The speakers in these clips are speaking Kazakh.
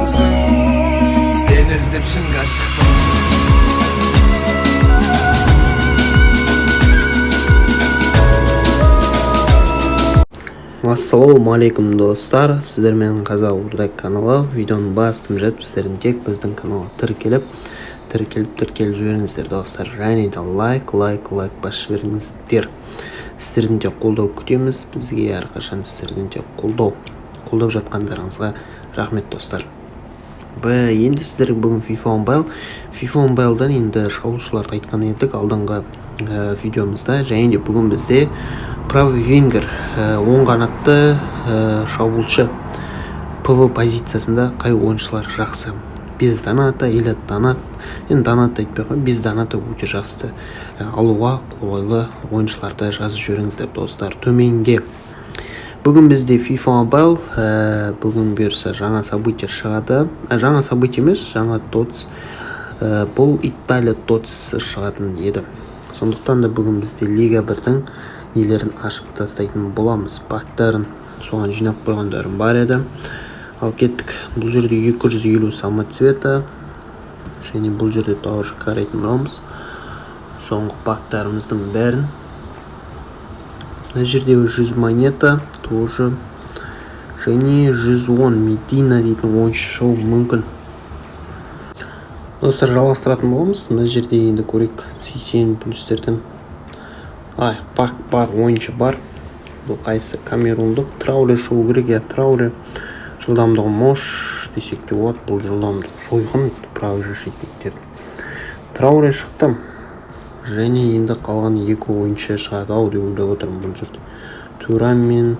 адамсың. Сені іздеп шыңға шықтым. Ассалаумағалейкум, достар! Сіздермен Қазақ Орда каналы. Видеоны басып жатып, сіздердің тек біздің каналға тіркеліп, тіркеліп, тіркеліп жіберіңіздер, достар. Және де лайк, лайк, лайк басып жіберіңіздер. Сіздердің де қолдау күтеміз. Бізге әрқашан сіздерден де қолдау. Қолдап жатқандарыңызға рахмет, достар. Енді сіздер бүгін FIFA Mobile, FIFA Mobile'дан енді шабуылшыларды айтқан едік алдыңғы видеомызда. Және де бүгін бізде правый вингер, оң қанатты шабуылшы ПВ позициясында қай ойыншылар жақсы, без доната или донат? Енді донат айтпай ақ қояйын, без доната өте жақсы, алуға қолайлы ойыншыларды жазып жіберіңіздер, достар, төменге. Бүгін бізде FIFA Mobile, бүгін бұйырса жаңа событие шығады. Жаңа событие емес, жаңа TOTS. Бұл Италия TOTS шығатын еді. Сондықтан да бүгін бізде Лига 1-дің нелерін ашып тастайтын боламыз, пактарын. Соған жинап қойғандарым бар еді. Ал кеттік. Бұл жерде 250 самоцвета және бұл жерде тоже қарайтын боламыз соңғы пактарымыздың бәрін. Мына жерде 100 монета тоже және 110 Медина дейтін ойыншы шығуы мүмкін. Достар, жалғастыратын боламыз. Мына жерде енді көрейік, 80 плюстерден ай пак бар, ойыншы бар. Бұл қайсы? Камерундық Трауре шығу керек, иә. Трауре жылдамдығы мош десек те болады. Бұл жылдамдық жойқын правый защитниктер. Трауре шықты. Және енді қалған екі ойыншы шығады ау деп ойлап отырмын. Бұл жерде Туран мен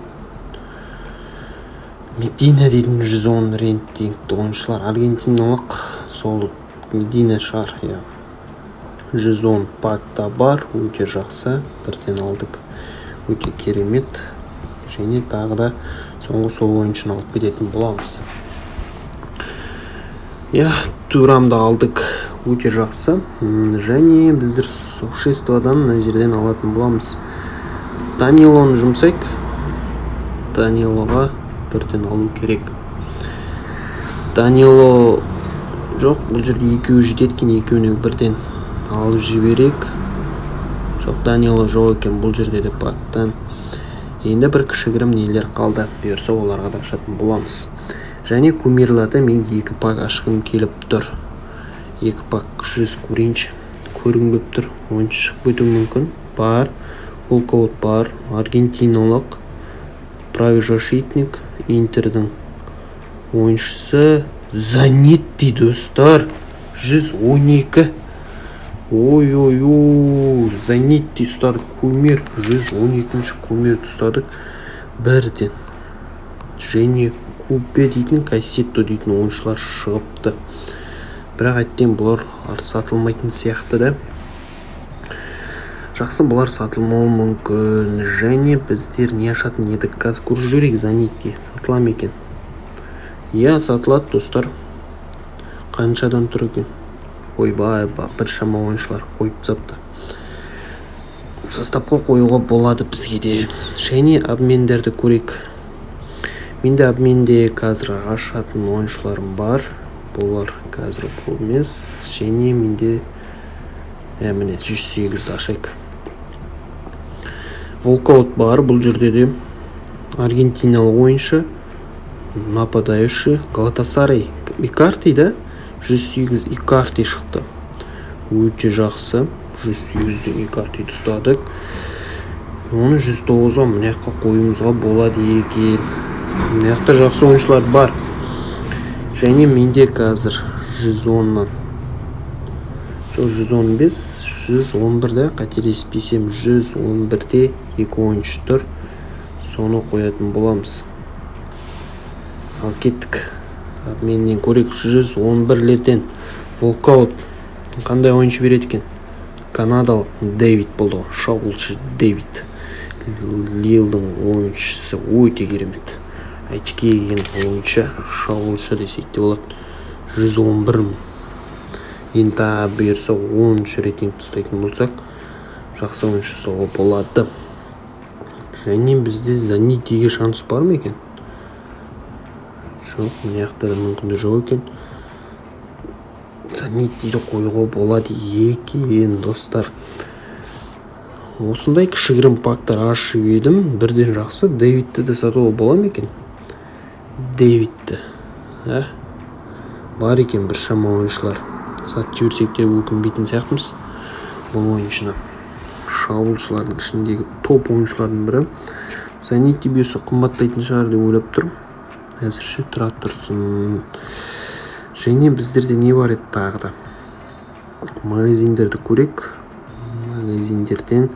Медина дейтін 110 рейтингті ойыншылар. Аргентиналық сол Медина шығар, иә. 110 пакта бар, өте жақсы, бірден алдық, өте керемет. Және тағы да соңғы сол ойыншыны алып кететін боламыз, иә. Турамды алдық, өте жақсы. Және біздер сообществодан мына жерден алатын боламыз. Данилоны жұмсайық, Данилоға бірден алу керек. Данило жоқ, бұл жерде екеуі жетеді екен, екеуіне бірден алып жіберейік. Жоқ, Данило жоқ екен бұл жерде де пактан. Енді бір кішігірім нелер қалды, бұйырса, оларға да ашатын боламыз. Және кумирларда мен екі пак ашқым келіп тұр. Екі пак 100 көрейінші, көргім келіп тұр. Ойыншы шығып кетуі мүмкін. Бар, волкаут бар. Аргентиналық правый защитник, Интердің ойыншысы Занетти, достар, 112. Ой, ой, ой, Занетти ұстадық. Кумир, 112 кумирді ұстадық бірден. Және Кубе дейтін, Кассетто дейтін ойыншылар шығыпты, бірақ әттең, бұлар сатылмайтын сияқты да. Жақсы, бұлар сатылмауы мүмкін. Және біздер не ашатын едік? Қазір көріп жіберейік. Занетти сатыла ма екен? Иә, сатылады, достар. Қаншадан тұр екен? Ойбай, біршама ойыншылар қойып тастапты. Составқа қоюға болады бізге де. Және обмендерді көрейік. Менде обменде қазір ашатын ойыншыларым бар, бұлар қазір бұл емес. Және менде, міне, 108-ді ашайық. Волкаут бар бұл жерде де. Аргентиналық ойыншы, нападающий, Галатасарай, Икарди да. 108 Икарди шықты, өте жақсы. 108-ден Икардиді ұстадық. Оны 109-ға мына жаққа қоюымызға болады екен. Мына жақта жақсы ойыншылар бар. Және менде қазір 110-нан, жоқ, 115, 111 да, қателеспесем, 111-де екі ойыншы тұр, соны қоятын боламыз. Ал кеттік, обменнен көрейік. 111-лерден волкаут қандай ойыншы береді екен? Канадалық Дэвид болды ғой, шабуылшы Дэвид, Лилдің ойыншысы, өте керемет очки киген ойыншы, шабуылшы десек те болады. 111. Енді тағы бұйырса, 10 рейтинг ұстайтын болсақ, жақсы ойыншы ұстауға болады. Және бізде Занеттиге шанс бар ма екен? Жоқ, мына жақта да мүмкін де жоқ екен. Занеттиді қоюға болады екен, достар. Осындай кішігірім пактар ашып едім, бірден жақсы. Дэвидті де сатуға бола ма екен? Дэвидті, ә, бар екен біршама ойыншылар. Сатып жіберсек те, өкінбейтін сияқтымыз бұл ойыншыны. Шабуылшылардың ішіндегі топ ойыншылардың бірі. Занетти бұйырса, қымбаттайтын шығар деп ойлап тұрмын. Әзірше тұра тұрсын. Және біздерде не бар еді тағы да? Магазиндерді көрейік. Магазиндерден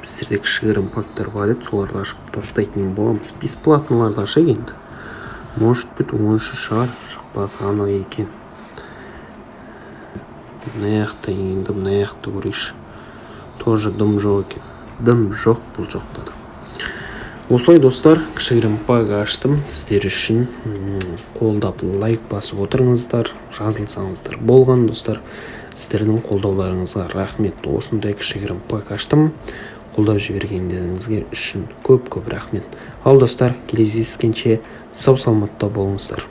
біздерде кішігірім пактар бар еді, соларды ашып тастайтын боламыз. Бесплатныйларды ашайық енді, может быть, ойыншы шығар, шықпасы анық екен. Мына жақта енді, мына жақты көрейікші. Тоже дым жоқ екен, дым жоқ бұл жақта да. Осылай, достар, кішігірім пак аштым сіздер үшін. Қолдап, лайк басып отырыңыздар, жазылсаңыздар болған, достар. Сіздердің қолдауларыңызға рахмет. Осындай кішігірім пак аштым, қолдап жібергендеріңізге үшін көп көп рахмет. Ал, достар, келесі кездескенше сау саламатта болыңыздар.